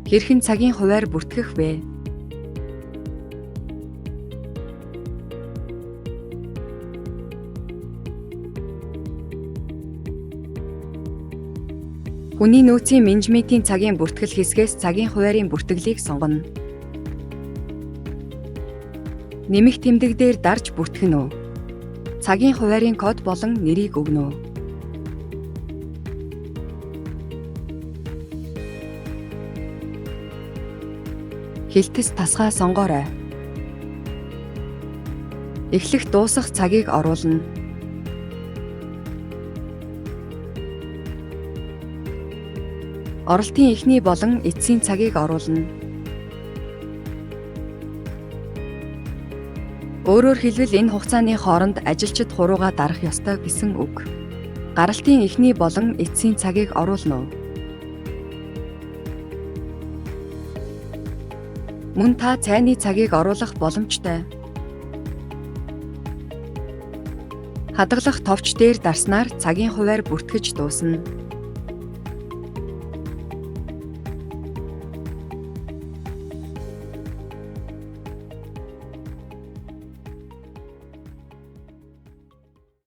Хэрхэн цагийн хувиар бүртгэх вэ? Хүний нөөцийн менежментийн цагийн бүртгэл хэсгээс цагийн хувиарын бүртгэлийг сонгоно. Нэмэх тэмдэг дээр дарж бүртгэнэ үү? Цагийн хувиарын код болон нэрийг өгнө үү? Хилтэс тасгаа сонгоорой. Эхлэх дуусах цагийг оруулна. Оролтын эхний болон эцсийн цагийг оруулна. Өөрөөр хэлбэл энэ хугацааны хооронд ажилчид хуруугаа дарах ёстой гэсэн үг. Гаралтын эхний болон эцсийн цагийг оруулна уу? Мөн та цайны цагийг оруулах боломжтой. Хадгалах товч дээр дарснаар цагийн хувиар бүртгэж дуусна.